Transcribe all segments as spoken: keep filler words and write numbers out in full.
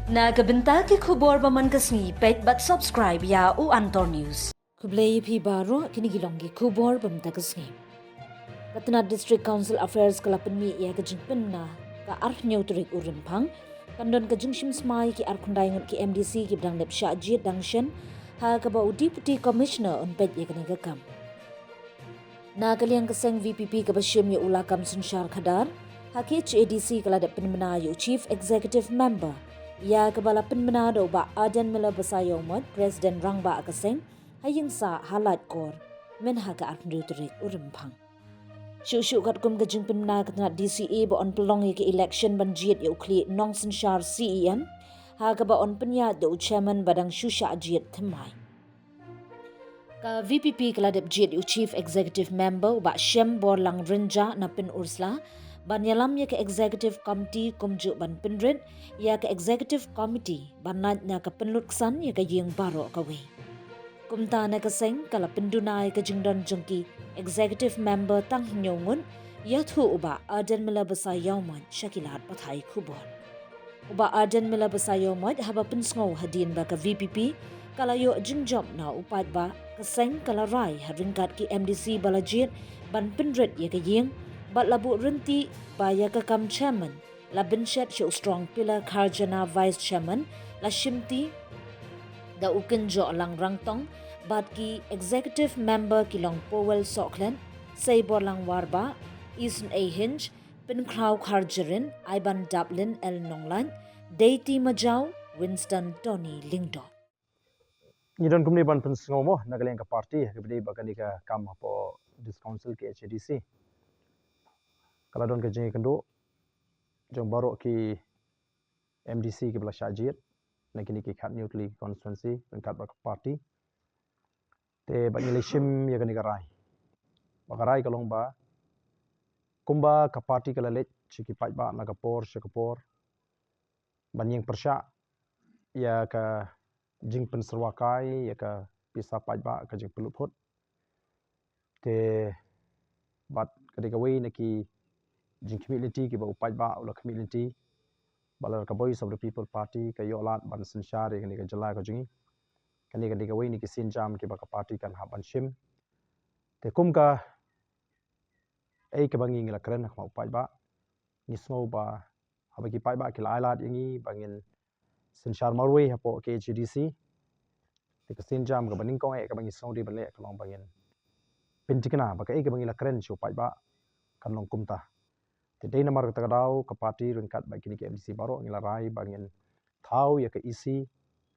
Na ka bynta ki khubor ba man ka sngi, peit bad subscribe ïa u Antor News. Khublei ïa phi baroh, kine ki long ki khubor ba man ka sngi. Ka tnat District Council Affairs ka la pynmih ïa ka jingpynmna ka arphew tarik u Rymphang, kan don ka jingshim smai ki arphew khyndai ngut ki M D C kiba dang dep shah jied dang shen, ha kaba u Deputy Commissioner un peit ïa kane ka kam. Na ka liang ka seng V P P kaba shim ïa u lakam synshar khadar, ha K H A D C ka la dep pynbna ïa u Chief Executive Member ïa kaba la pynbna da u Bah Ardent Miller Basaiawmoit, President Rangbah ka seng, ha ïing sah ha Laitkor, mynha ka arphew tarik u Rymphang. Shuh shuh katkum ka jingpynbna ka tnat D C E ba yn pynlong ïa ka election ban jied ïa u khlieh nongsynshar C E M, ha kaba yn pynïaid da u Chairman ba dang shu shah jied thymmai. Ka V P P ka la dep jied ïa u Chief Executive Member u Bah Shemborlang Rynjah na Pynursla ban ïalam ïa ka Executive Committee kumjuh ban pynrit ïa ka Executive Committee ban lait na ka pynlut ksan ïa ka ïing baroh kawei. Kumta na ka seng ka la pynduna ïa ka jingdon jong ki Executive Member tang hynñiew ngut, ïathuh u Bah Ardent Miller Basaiawmoit sha ki lad pathai khubor. U Bah Ardent Miller Basaiawmoit haba pynsngew hadien ba ka V P P ka la ïoh jingjop na u paidbah, ka seng ka la rai ha ryngkat ki M D C ba la jied ban pynrit ïa ka ïing, bad la buh rynti ba ïa ka kam Chairman la bynshet sha u Strong Pillar Kharjana, Vice Chairman la shimti da u Kynjohlang Rangtong, bad ki Executive Member ki long Powell Sohkhlet, Seiborlang Warbah, Isynei Hinge, Pynkhraw Kharjahrin, Aibandaplin L Nonglait, Deiti Majaw, Winston Tony Lyngdoh. Ngi don kumne ban pynsngew mo na ka liang ka party, ka bynta ba kane ka kam hapoh District Council K H A D C. Ka la don ka jingïakynduh jong baroh ki M D C kiba la shah jied na kine ki khathynñiew tylli ki constituency ryngkat bad ka party. Te ba ngi la shim ïa kane ka rai. Ba ka rai ka long ba kumba ka party ka la leit sha ki paidbah na ka por sha ka por ban ïeng pyrshah ïa ka jingpynsyrwa kai ïa ka pisa paidbah, ka jingpynlut phut. Te bad ka dei kawei na ki jingkhmih lynti kiba u paidbah u la khmih lynti. Bad lada ka Voice of the People Party ka ïoh lad ban synshar ïa kane ka jylla ka jong ngi, kane ka dei kawei na ki sienjam kiba ka party kan hap ban shim. Te kum kaei kaba ngi ngi la kren ha khmat u paidbah, ngi sngew ba haba ki paidbah ki la ai lad ïa ngi ba ngin synshar marwei hapoh K H A D C. Te ka sienjam kaba nyngkong eh kaba ngi sngew dei ban leh ka long ba ngin pynthikna ba kaei kaba ngi la kren sha u paidbah kan long kumta. Te dei namar kata ka daw ka party ryngkat bad kine ki M D C baroh ngi la rai ba ngin thaw ïa ka E C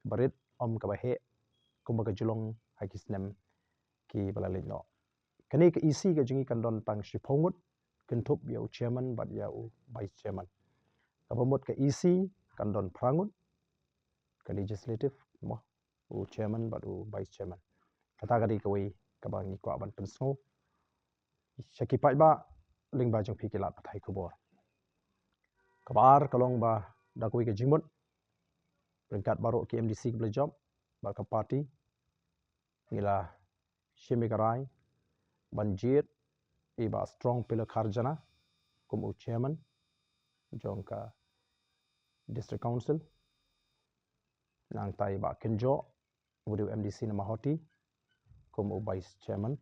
kaba rit, ym kaba heh kumba ka ju long ha ki snem kiba la leit noh. Kane ka E C ka jong ngi kan don tang shiphew ngut, kynthup ïa u Chairman bad ïa u Vice Chairman. Kaba mut ka E C kan don phra ngut, ka Legislative mo, u Chairman bad u Vice Chairman. Kata ka dei kawei kaba ngi kwah ban pynsngew sha ki paidbah lyngba jong phi ki lad pathai khubor. Kaba ar ka long ba da kawei ka jingmut ryngkat baroh ki M D C kiba la jop bad ka party, ngi la shim ïa ka rai ban jied i Bah Strong Pillar Kharjana kum u Chairman jong ka District Council. Nangta i Bah Kynjoh, uba dei u M D C na Mawhati, kum u Vice Chairman.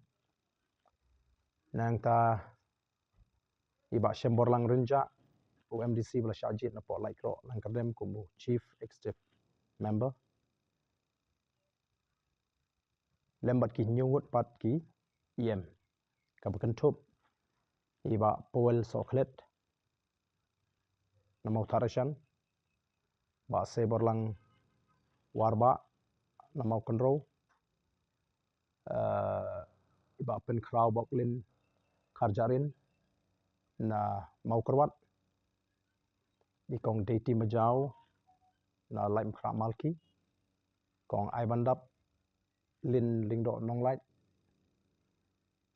Nangta i Bah Shemborlang Rynjah, u M D C ba la shah jied napoh Laitkroh Langkyrdem, kum u Chief Executive Member. Lem bad ki hynñiew ngut pat ki E M, kaba kynthup i Bah Powell Sohkhlet na Mawthadraishan, Bah Seiborlang Warbah na Mawkynrew, eh, i Bah Pynkhraw Boklin Kharjahrin na Mawkyrwat, i Kong Deiti Majaw na Laitumkhrah Malki, Kong Aibandaplin Lyngdoh Nonglait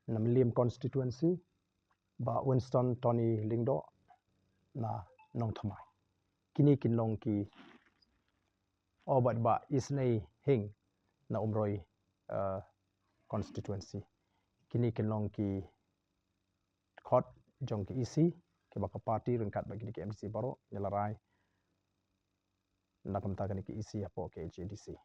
na Mylliem Constituency, Bah Winston Tony Lyngdoh na Nongthymmai. Kine kin long ki, oh, bad Bah Isynei Hinge na Umroi, eh, Constituency. Kine kin long ki khot jong ki E C kiba ka party ryngkat bad kine ki M D C baroh ngi la rai na ka bynta kane ka E C hapoh K H A D C.